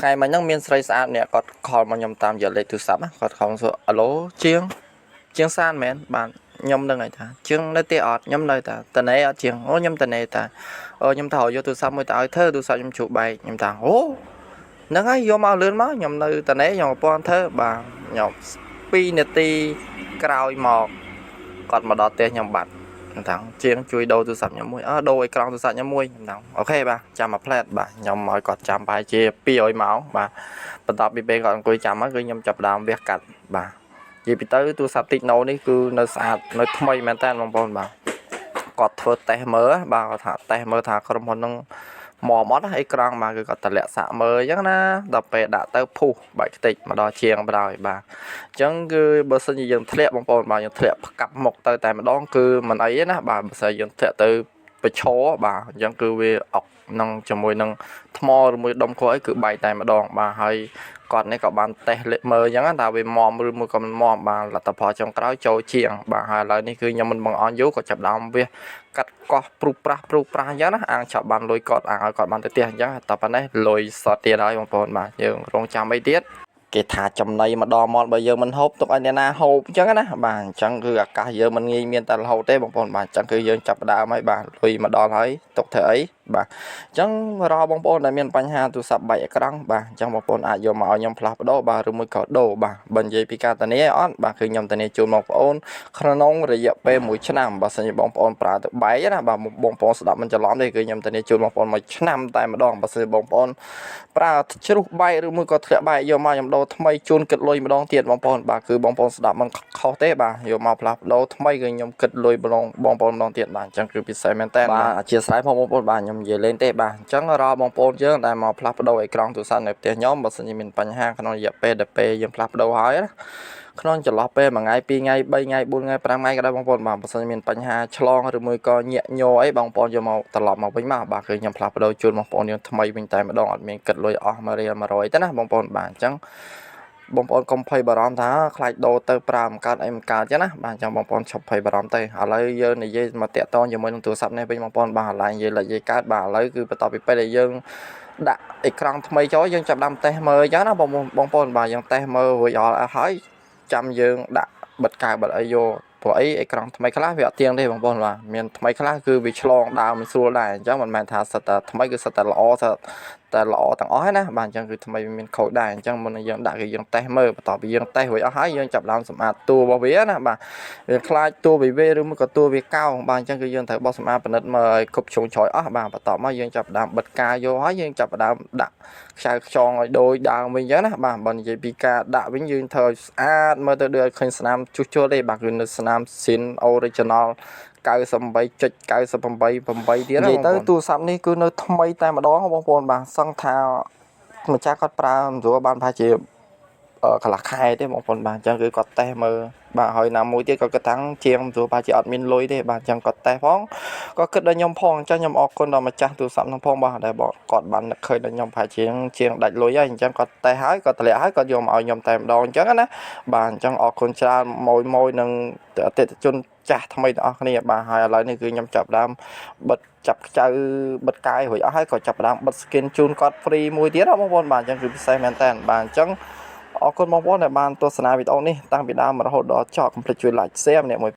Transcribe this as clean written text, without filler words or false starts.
ថ្ងៃមិញហ្នឹងមានស្រីស្អាតម្នាក់គាត់ call មកខ្ញុំតាមរយៈលេខទូរស័ព្ទណាគាត់ call សួរអាឡូជាងជាងសានមែនបាទខ្ញុំនឹងហើយថាជាងនៅទេអត់ខ្ញុំនៅតាតនេអត់ជាងអូខ្ញុំតនេតាអូខ្ញុំថាយកទូរស័ព្ទមួយទៅឲ្យធ្វើទូរស័ព្ទខ្ញុំជ្រុះបែកខ្ញុំថាអូហ្នឹងហើយយកមកលឿនមកខ្ញុំនៅតនេខ្ញុំកំពុងធ្វើបាទខ្ញុំ2នាទីក្រោយមកគាត់មកដល់ផ្ទះខ្ញុំបាត់ខ្ញុំថាជាងជួយដូរទូរស័ព្ទខ្ញុំមួយអើដូរអេក្រង់ទូរស័ព្ទខ្ញុំមួយខ្ញុំថាOK បាទចាំមួយភ្លែតបាទខ្ញុំឲ្យគាត់ចាំប្រហែលជា200ម៉ោងបាទបន្ទាប់ពីពេលគាត់អង្គុយចាំហើយគឺខ្ញុំចាប់ផ្ដើមវះកាត់បាទនិយាយពីទៅទូរស័ព្ទ Tecno នេះគឺនៅស្អាតនៅថ្មីមែនតើបងប្អូនបាទគាត់ធ្វើតេស្តមើលបាទគាត់ថាតេស្តមើលថាក្រុមហ៊ុនហ្នឹងមមអត់អេក្រង់បាទគឺគាត់តម្លាក់សាកមើលអញ្ចឹងណាដល់ពេលដាក់ទៅភុះបែកខ្ទេចមកដល់ជាងបណ្ដោយបាទអញ្ចឹងគឺបើសិនជាយើងធ្លាក់បងប្អូនបាទយើងធ្លាក់ផ្កាប់មុខទៅតែម្ដងគឺមិនអីទេណាបាទបើសិនយើងធ្លាក់ទៅប្រឈរបាទអញ្ចឹងគឺវាអុកនឹងជាមួយនឹងថ្មឬមួយដុំគ្រាប់អីគឺបែកតែម្ដងបាទហើយគាត់នេះក៏បានតេស្តលេមើលអញ្ចឹងថាវាមមឬមួយក៏មិនមមបាទលទ្ធផលចុងក្រោយចូលជាងបាទហើយឥឡូវនេះគឺខ្ញុំមិនបង្អន់យូរក៏ចាប់ដើមវះកាត់កោះព្រុសប្រាស់ព្រុសប្រាស់អញ្ចឹងណាអាងចាប់បានលុយគាត់អាងឲ្យគាត់បានទៅផ្ទះអញ្ចឹងតែប៉ុណ្ណេះលុយសតទៀតហើយបងប្អូនបាទយើងរងចាំអីទៀតគេថាចំណីមកដល់មាត់បើយើងមិនហូបទុកឲ្យអ្នកណាហូបអញ្ចឹងណាបាទអញ្ចឹងគឺឱកាសយើងមិនងាយមានតែរហូតទេបងប្អូនបាទអញ្ចឹងគឺយើងចាប់ផ្ដើមហើយបាទលុយមកដល់ហើយទុកធ្វើអីបាទអញ្ចឹងរាល់បងប្អូនដែលមានបញ្ហាទូរស័ព្ទបែកអេក្រង់បាទអញ្ចឹងបងប្អូនអាចយកមកឲ្យខ្ញុំផ្លាស់ប្ដូរបាទឬមួយក៏ដូរបាទបើនិយាយពីការធានាអត់បាទគឺខ្ញុំធានាជូនបងប្អូនក្នុងរយៈពេល1ឆ្នាំបើសិនជាបងប្អូនប្រើទៅបែកណាបាទបងប្អូនស្ដាប់មិនច្រឡំទេគឺខ្ញុំធានាជូនបងប្អូន1ឆ្នាំតែម្ដងបើសិនជាបងប្អូនប្រើជ្រុះបែកឬមួយក៏ធ្លាក់បែកយកមកខ្ញុំដូរថ្មីជូនគិតលុយម្ដងទៀតបងប្អូនបាទគឺបងប្អូនស្ដាប់មិនខុសទេបាទយកមកផ្លាស់ប្ដូរថ្មីគឺខ្ញុំគិតលុយម្ដងបងប្អូនម្ដងទៀតបាទអញ្ចឹងគឺពិសេសមែនតើបាទអធិស្ឋានផងបងប្អូនបាទខ្ញុំនិយាយលេងទេបាទអញ្ចឹងរាល់បងប្អូនយើងដែលមកផ្លាស់ប្ដូរអេក្រង់ទូរស័ព្ទនៅផ្ទះខ្ញុំបើសិនជាមានបញ្ហាក្នុងរយៈពេលដែលពេលយើងផ្លាស់ប្ដូរហើយណាក្នុងចន្លោះពេល1ថ្ងៃ2ថ្ងៃ3ថ្ងៃ4ថ្ងៃ5ថ្ងៃក៏ដោយបងប្អូនបាទបើសិនជាមានបញ្ហាឆ្លងឬមួយក៏ញាក់ញ័រអីបងប្អូនយកមកត្រឡប់មកវិញមកបាទគឺខ្ញុំផ្លាស់ប្ដូរជូនបងប្អូនយើងថ្មីវិញតែម្ដងអត់មានគិតលុយអស់1រៀល100ទេណាបងប្អូនបាទអញ្ចឹងបងប្អូនកុំភ័យបារម្ភថាខ្លាចដូរទៅប្រើមិនកើតអីមិនកើតចឹងណាបាទអញ្ចឹងបងប្អូនឈប់ភ័យបារម្ភទៅឥឡូវយើងនិយាយមកតាក់ទងជាមួយនឹងទូរស័ព្ទនេះវិញបងប្អូនបាទឥឡូវនិយាយលិចនិយាយកើតបាទឥឡូវគឺបន្ទាប់ពីពេលដែលយើងដាក់អេក្រង់ថ្មីចូលយើងចាប់ដើមតេស្តមើលអញ្ចឹងណាបងបងប្អូនបាទយើងតេស្តមើលរួចអស់ហើយចាំយើងដាក់បិទកៅបិទអីយកព្រោះអីអេក្រង់ថ្មីខ្លះវាអត់ទៀងទេបងប្អូនបាទមានថ្មីខ្លះគឺវាឆ្លងដើមមិនស្រួលដែរអញ្ចឹងមិនមែនថាសិតតែថ្មីគឺសិតតែល្អសិតតែល្អទាំងអស់ណាបាទអញ្ចឹងគឺថ្មីវាមានខូចដែរអញ្ចឹងមុននឹងយើងដាក់គឺយើងតេស្តមើលបន្ទាប់ពីយើងតេស្តរួចអស់ហើយយើងចាប់ដើមសម្អាតតួរបស់វាណាបាទវាខ្លាចតួវាវេឬមួយក៏តួវាកោងបាទអញ្ចឹងគឺយើងត្រូវបោះសម្អាតពិនិត្យមើលឲ្យគ្រប់ជ្រុងជ្រោយអស់បាទបន្ទាប់មកយើងចាប់ដើមបិទកាយកហើយយើងចាប់ដើមដាក់ខ្ចៅខ្យងឲ្យដូចដើមវិញអញ្ចឹងណាបាទបើនិយាយពីការដាក់វិញយើងធ្វើឲ្យស្អាតមើលទៅដូចឲ្យឃើញស្នាមជួសជុលទេបាទគឺនៅស្នាមស៊ីន original 98.98 8ទៀតណានិយាយទៅទូរស័ព្ទនេះគឺនៅថ្មីតែម្ដងបងប្អូនបាទសង្ឃថាម្ចាស់គាត់ប្រើមិនស្រួលបានប្រហែលជាកន្លះខែទេបងប្អូនបាទអញ្ចឹងគឺគាត់តេស្តមើលបាទហើយណាមួយទៀតក៏គិតថាជាងស្រួលប្រហែលជាអត់មានលុយទេបាទអញ្ចឹងគាត់តេស្តផងក៏គិតដល់ខ្ញុំផងអញ្ចឹងខ្ញុំអរគុណដល់ម្ចាស់ទូរស័ព្ទនោះផងបាទដែលគាត់បាននឹកឃើញដល់ខ្ញុំប្រហែលជាជាងដាច់លុយហើយអញ្ចឹងគាត់តេស្តហើយគាត់តម្លាក់ហើយគាត់យកមកឲ្យខ្ញុំតែម្ដងអញ្ចឹងណាបាទអញ្ចឹងអរគុណច្រើនមួយមួយនឹងអតិថិជនចាស់ថ្មីទាំងអស់គ្នាបាទហើយឥឡូវនេះគឺខ្ញុំចាប់ដើមបិទចាប់ខ្ចៅបិទកាយរួចអស់ហើយក៏ចាប់ដើមបិទ skin ជូនគាត់ free មួយទៀតណាបងប្អូនបាទអញ្ចឹងគឺពិសេសមែនតើបាទអញ្ចឹងអរគុណបងប្អូនដែលបានទស្សនាវីដេអូនេះតាំងពីដើមរហូតដល់ចប់កុំភ្លេចជួយ like share ម្នាក់មួយ។